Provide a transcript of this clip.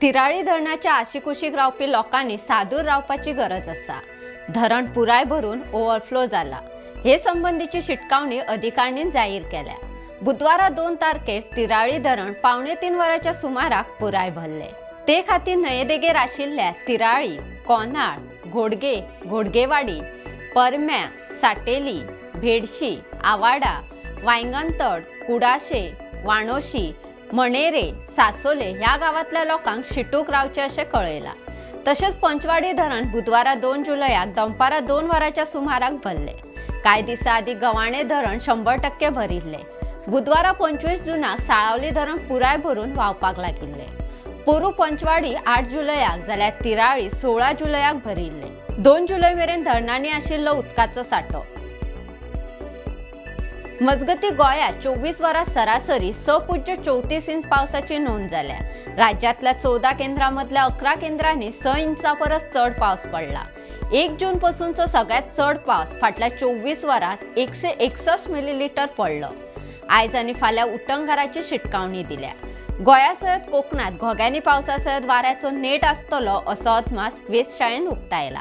तिराळी धरणाच्या आशिकुशीक रावपी लोकांनी सादूर रावपाची गरज आसा. धरण पुराय भरून ओव्हरफ्लो जाला. हे संबंदीची शिटकावणी अधिकाऱ्यांनी जाहीर केल्या. बुधवारा 2 तारखेर तिराळी धरण 2:45 वरांच्या सुमाराक पुराय भरले. ते खातीर न्हंयेदेगेर आशिल्ल्या तिराळी, कोनाळ, घोडगे, घोडगेवाडी, परम्या, साटेली, भेडशी, आवाडा, वायंगणतड, कुडाशे, वाणोशी, मणेरे, सासोले ह्या गांवांतल्या लोकांक शिटूक रावचें अशें कळयलां. तशेंच पंचवाडी धरण बुधवारा 2 जुलयाक दनपारां 2 वरांच्या सुमाराक भरले. कांय दिसां आदीं गवाणे धरण 100% भरिल्लें. बुधवारा 25 जुनाक साळावली धरण पुराय भरून व्हांवपाक लागिल्लें. पोरू पंचवाडी 8 जुलयाक जाल्यार तिराळी 16 जुलयाक भरिल्लें. 2 जुलय मेरेन धरणांनी आशिल्लो उदकाचो सांठो. मजगती गोंयांत 24 वरां सरासरी 6.34 इंच पावसाची नोंद जाल्या. राज्यांतल्या 14 केंद्रां मदल्या 11 केंद्रांनी 6 इंचा परस चड पावस पडला. 1 जून पसूनचो सगळ्यांत चड पावस फाटल्या 24 वरांत 161 मिलीलिटर पडलो. आयज आनी फाल्यां उटंगाराची शिटकावणी दिल्या. गोंया सयत कोकणात घोग्यांनी पावसा सयत वाऱ्याचो नेट आसतलो असो अदमास वेधशाळेन उक्तायला.